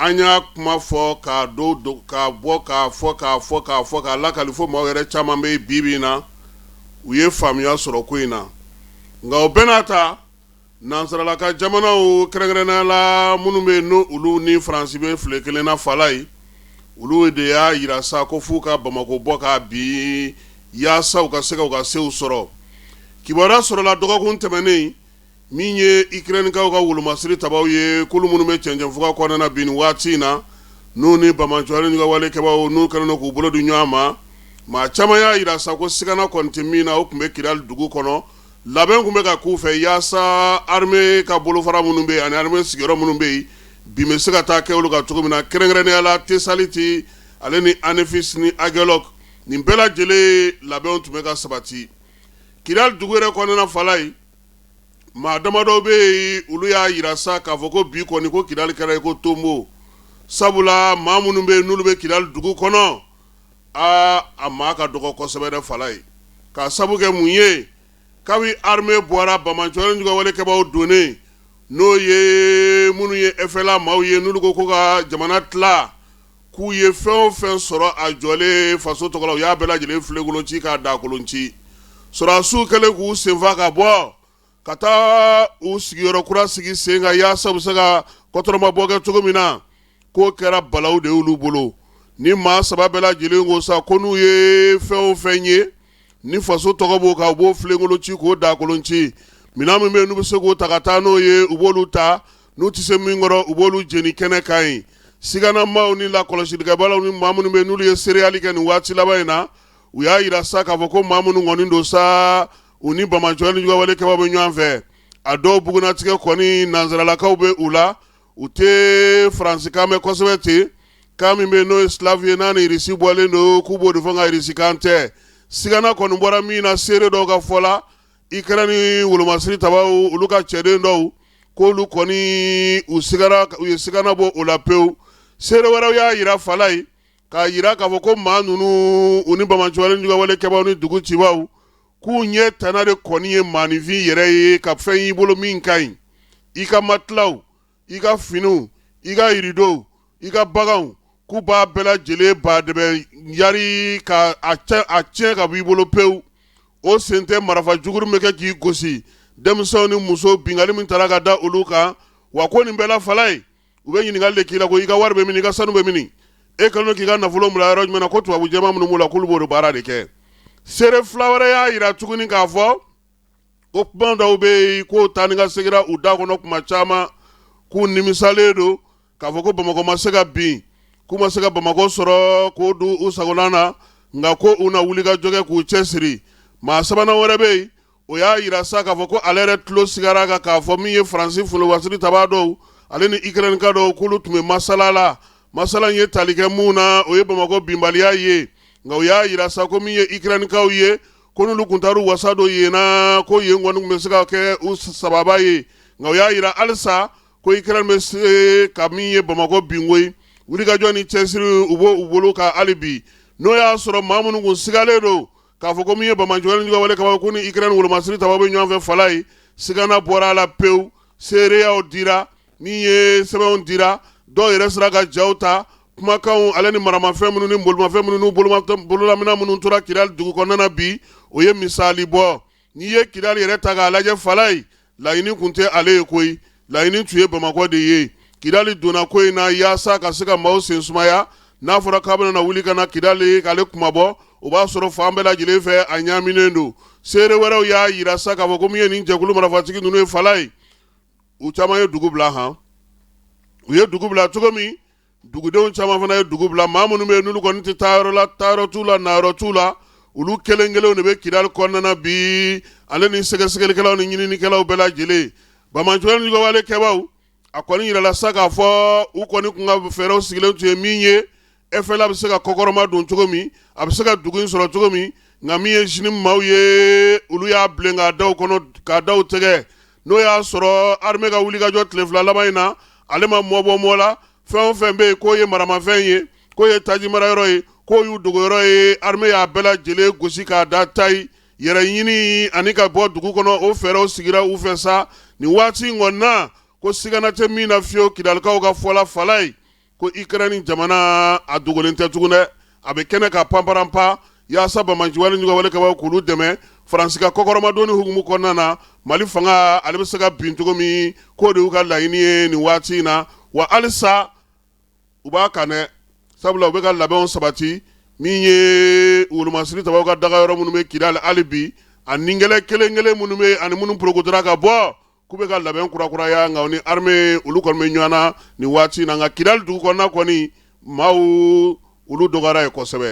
An y'a kuma fɔ k'a don k'a bɔ k'a fɔ k'a fɔ k'a fɔ k'a lakali fo maaw yɛrɛ caman bɛ bi bi in na, u ye faamuya sɔrɔ ko in na. Nka o bɛɛ n'a ta, nansarala ka jamanaw, kɛrɛnkɛrɛnnenya la minnu bɛ yen n'o olu ni Faransi bɛ file kelen na fala ye, olu de y'a jira sa ko f'u ka Bamakɔ bɔ k'a bin yaasa u ka se ka u ka sew sɔrɔ. Kibaruya sɔrɔla dɔgɔkun tɛmɛnen min ye Ukrainekaw ka wolomasiri tabaw ye, k'olu minnu bɛ cɛncɛnfuga kɔnɔna na bi nin waati in na, n'u ni banbaanciwale ka walekɛbaw n'u kɛlen don k'u bolo di ɲɔgɔn ma. Maa caman y'a jira sa ko sigana kɔni tɛ min na, o tun bɛ Kidali dugu kɔnɔ. Labɛn tun bɛ ka k'u fɛ yaasa armée ka bolofara minnu bɛ yen ani armée sigiyɔrɔ minnu bɛ yen, bin bɛ se ka taa kɛ olu kan cogo min na, kɛrɛnkɛrɛnnenya la Tesaliti ale ni Anefis ni Agelɔk. Nin bɛɛ lajɛlen labɛnw tun bɛ ka sabati Kidali dugu yɛrɛ kɔnɔna fala ye. Maa damadɔ bɛ yen, olu y'a jira sa k'a fɔ ko bi kɔni ko Kidali kɛra i ko tonbo, sabula maa minnu bɛ yen n'olu bɛ Kidali dugu kɔnɔ, aa, a maa ka dɔgɔ kosɛbɛ dɛ fala ye. K'a sabu kɛ mun ye? Kabi armée bɔra, banbaanciwale ka walekɛbaw donnen, n'o ye minnu ye FLA maaw ye, n'olu ko ka jamana tila, k'u ye fɛn o fɛn sɔrɔ a jɔlen faso tɔgɔ la, u y'a bɛɛ lajɛlen filenkolon ci k'a dakolon ci. Sɔrɔdasiw kɛlen k'u senfa ka bɔ ka taa u sigiyɔrɔ kura sigi sen kan yaasa u bɛ se ka kɔtɔrɔmabɔ kɛ cogo min na, k'o kɛra balawu de y'olu bolo. Ni maa saba bɛɛ lajɛlen ko sa ko n'u ye fɛn o fɛn ye ni faso tɔgɔ b'o kan, u b'o filenkolon ci k'o dakolon ci. Minɛn min bɛ yen n'u bɛ se k'o ta ka taa n'o ye, u b'olu ta. N'u tɛ se min kɔrɔ, u b'olu jeni kɛnɛ kan yen. Siganamaaw ni lakɔlɔsilikɛbalaw ni maa minnu bɛ yen n'olu ye seereyali kɛ nin waati laban in na, u y'a jira sa k'a fɔ ko maa minnu kɔni don sa, u ni banbaanciwale ka walekɛbaw bɛ ɲɔgɔn fɛ. A dɔw bugunnatigɛ kɔni, nansaralakaw bɛ u la, u tɛ faransikan mɛn kosɛbɛ ten. Kan min bɛ yen n'o ye slave ye, n'a ni irisi bɔlen don, k'u b'o de fɔ, nka irisikan tɛ. Sigana kɔni bɔra min na, seere dɔw ka fɔ la, Ukraine wolomasiri tabaw, olu ka cɛden dɔw, k'olu kɔni u sigara, u ye sigana bɔ o la pewu. Seere wɛrɛw y'a jira fala ye k'a jira k'a fɔ ko maa ninnu, u ni banbaanciwale ka walekɛbaw ni dugu cibaw, k'u ɲɛ tana de kɔni ye maaninfin yɛrɛ ye, ka fɛn y'i bolo min ka ɲi, i ka matilaw, i ka finiw, i ka yiridow, i ka baganw, k'u b'a bɛɛ lajɛlen ba dɛmɛ yari ka a tiɲɛ ka bɔ i bolo pewu. O sen tɛ marifa juguru min bɛ kɛ k'i gosi, denmisɛnw ni muso, binkanni min taara ka da olu kan. Wa ko nin bɛɛ la fala ye, u bɛ ɲininkali de k'i la ko i ka wari bɛ min, i ka sanu bɛ min, e kɛlen don k'i ka nafolo bila yɔrɔ jumɛn na? Ko tubabu jɛman minnu b'u la, k'olu b'o de baara de kɛ. Seere fila wɛrɛ y'a jira tuguni k'a fɔ ko kuma dɔw bɛ yen k'o taa ni ka seginna u da kɔnɔ kuma caman, k'u nimisalen don k'a fɔ ko Bamakɔ ma se ka bin, k'u ma se ka Bamakɔ sɔrɔ k'o don u sagola na, nka ko u na wuli ka jɔ kɛ k'u cɛsiri. Maa sabanan wɛrɛ bɛ yen, o y'a jira sa k'a fɔ ko ale yɛrɛ tulo sigara kan k'a fɔ min ye Faransi wolomasiri tabaa dɔw ale ni Ukraine ka dɔw, k'olu tun bɛ masala la. Masala in ye tali kɛ mun na? O ye Bamakɔ binbaliya ye. Nka u y'a jira sa ko min ye Ukrainekaw ye, ko n'olu tun taara u wasa don yen na, ko yen kɔni tun bɛ se ka kɛ u sababa ye. Nka u y'a jira halisa ko Ukraine bɛ se ka min ye Bamakɔ binko ye, wulikajɔ ni cɛsiri u b'o u bolo ka hali bi. N'o y'a sɔrɔ maa minnu kun sigalen don k'a fɔ ko min ye banbaanciwale ka wale kɛbaa ko ni Ukraine wolomasiri tabaa bɛ ɲɔgɔn fɛ fala ye, sigana bɔra a la pewu. Seereyaw dira, min ye sɛbɛnw dira, dɔw yɛrɛ sera ka jaw ta, kumakanw ale ni maramafɛn minnu ni bolimafɛn minnu n'u bololaminɛn minnu tora Kidali dugu kɔnɔna na bi, o ye misali bɔ. N'i ye Kidali yɛrɛ ta k'a lajɛ fala ye, laɲini tun tɛ ale ye koyi, laɲini tun ye Bamakɔ de ye. Kidali donna ko in na yaasa ka se ka maaw sen sumaya. N'a fɔra k'a bɛna wuli ka na Kidali k'ale kunmabɔ, o b'a sɔrɔ fan bɛɛ lajɛlen fɛ a ɲaaminen don. Seere wɛrɛw y'a jira sa k'a fɔ ko min ye nin jɛkulu marifatigi ninnu ye fala ye, u caman ye dugu bila. Han, u ye dugu bila cogo min, dugudenw caman fana ye dugu bila. Maa minnu bɛ yen n'olu kɔni tɛ taa yɔrɔ la, taayɔrɔ t'u la, nayɔrɔ t'u la, olu kelen kelenw de bɛ Kidali kɔnɔna na bi, ale ni sɛgɛsɛgɛlikɛlaw ni ɲininikɛlaw bɛɛ lajɛlen. Banbaanciwale ka wale kɛbaaw, a kɔni yirala sa k'a fɔ u kɔni kun ka fɛɛrɛw sigilen tun ye min ye, FLA bɛ se ka kɔkɔrɔma don cogo min, a bɛ se ka dugu in sɔrɔ cogo min. Nka min ye JNIM maaw ye, olu y'a bilen k'a da u kɔnɔ, k'a da u tɛgɛ. N'o y'a sɔrɔ armée ka wulikajɔ tile fila laban in na, ale ma mɔbɔ mɔ la. Fɛn o fɛn bɛ yen k'o ye maramafɛn ye, k'o ye taji marayɔrɔ ye, k'o y'u dogoyɔrɔ ye, armée y'a bɛɛ lajɛlen gosi k'a da tayi. Yɛrɛ ɲini ani ka bɔ dugu kɔnɔ, o fɛɛrɛw sigira u fɛ sa nin waati in kɔni na, ko sigana tɛ min na fiyewu Kidalikaw ka fɔ la fala ye. ko Ukraine jamana a dogolen tɛ tugun dɛ, a bɛ kɛnɛ kan panparanpan yaasa banbaanciwale juguwale kɛbaaw k'olu dɛmɛ Faransi ka kɔkɔrɔmadonni hukumu kɔnɔna na. Mali fanga ale bɛ se ka bin cogo min, k'o de y'u ka laɲini ye nin waati in na. Wa halisa u b'a kan dɛ, sabula u bɛ ka labɛnw sabati. Min ye wolomasiri tabaw ka daga yɔrɔ minnu bɛ Kidali hali bi, a ninkɛlɛ kelen kelen minnu bɛ ani minnu porokotora ka bɔ, k'u bɛ ka labɛn kurakuraya. Nka u ni armée olu kɔni bɛ ɲɔgɔn na nin waati in na. Nka Kidali dugu kɔnɔna kɔni, maaw olu dɔgɔyara yen kosɛbɛ.